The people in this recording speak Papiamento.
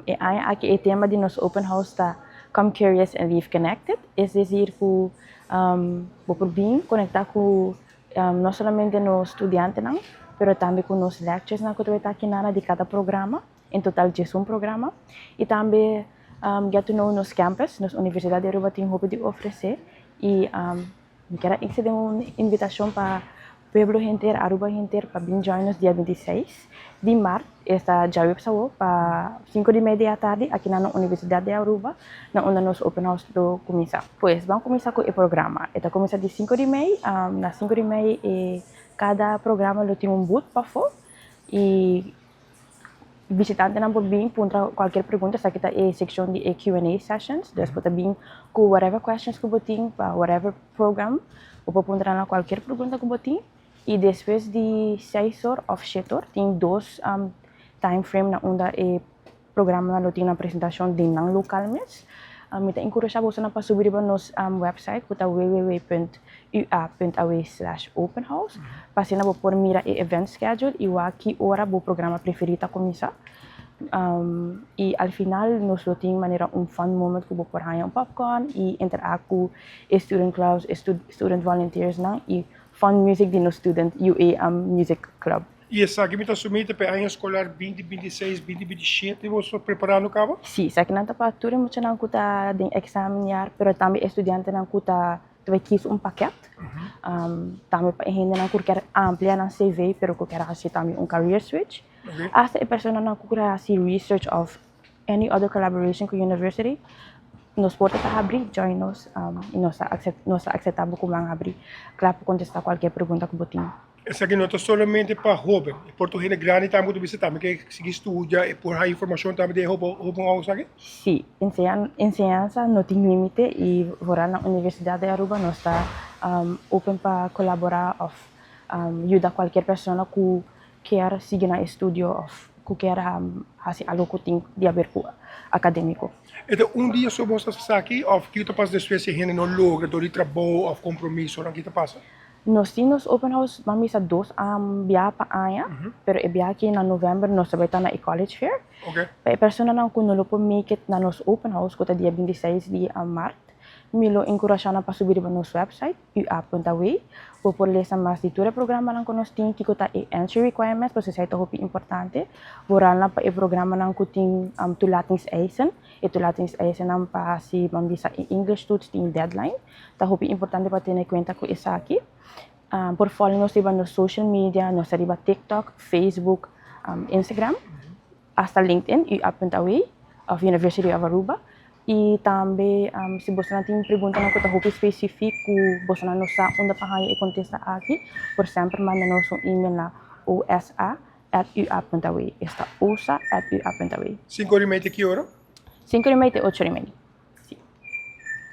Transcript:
E aña aki e tema di nos open house ta "Come Curious and Leave Connected". Es decir, cu bo por bin conecta cu no solamente nos studiantenan, pero tambe cu nos lecturers nan cu ta aki na di cada programa, en total 11 programa. Y tambe get to know nos campus, nos Universidad di Aruba tin hopi di ofrece. Y mi kier extende un invitacion pa pueblo henter, Aruba henter, pa bin join nos dia 26 di maart, esta diahuebs pa 5:30 di atardi, aki na Universidad di Aruba, na unda nos open house lo cuminsa. Pues, ban cuminsa cu e programa. E ta cuminsa di 5:30, na 5:30 e cada programa lo tin un booth pafo y bishitantenan por bin puntra cualkier pregunta. Esaki ta e seccion di Q&A sessions. Dus por bin cu whatever questions cu bo tin pa whatever program, bo por puntra nan cualkier pregunta cu bo tin. Y despues di 6 or of 7 or, tin dos time frame na unda e programa lo tin un presentacion di nan local mes. Mi ta encurasha boso pa subi riba nos website, cu ta www.ua.aw/openhouse, pa asina bo por mira e event schedule y wak ki ora bo programa preferi ta cuminsa. Y al final nos lo tin manera un fun moment cu bo por haya un popcorn y interact cu student clubs, student volunteers nan y fun music di nos student UA Music Club. Y esaki mi ta asumi pa aña escolar 2026, 2027, boso ta preparando caba? Si, esaki nan ta pa tur muchanan cu ta den examen jaar, pero tambe studiantenan cu ta kies un pakket. Tambe pa hendenan cu kier amplia nan CV, pero cu kier haci tambe un career switch. Hasta e personanan cu kier haci research of any other collaboration cu university, nos porta ta habri, join nos y nos ta acepta cu man habri. Cla pa contesta cualkier pregunta cu bo tin. Esaki no ta solamente pa hoben, pa tur hende grandi tambe cu tambe kier sigui studia y por informacion tambe di open house aki? Si, enseñansa no tin limite y vooral na Universidad di Aruba nos ta open pa colabora of yuda cualkier persona cu kier sigui na estudio of cu kier haci algo cu tin di haber cu academico. Anto, un dia so boso ta aki of kico ta pasa despues si hende no logra door di trabou of compromiso, no, kico ta pasa? Nos tin open house, ban bisa, dos bia pa aña, pero e bia aki na november nos tambe ta na e college fair. Pa e personanan cu no lo por make it na nos open house, cu ta dia 26 di maart, mi lo encurasha nan pa subi riba nos website, ua.aw, bo por lesa mas di tur e programanan cu nos tin, kico ta e entry requirements, pasobra esey ta hopi importante. Vooral na pa e programanan cu tin toelatingseisen. E toelatingseisen pa haci, ban bisa, e English toets tin deadline. Ta hopi importante pa tene cuenta cu esaki. Por follow nos riba nos social media, nos riba TikTok, Facebook, Instagram, hasta LinkedIn, ua.aw, of University of Aruba. Y tambe, si bo tin pregunta cu ta hopi specifico, bo no sa unda pa e contesta aki, por semper manda nos un email na osa@ua.aw. Esta osa@ua.aw. 5:30 ki ora? 5:30 te 8:30.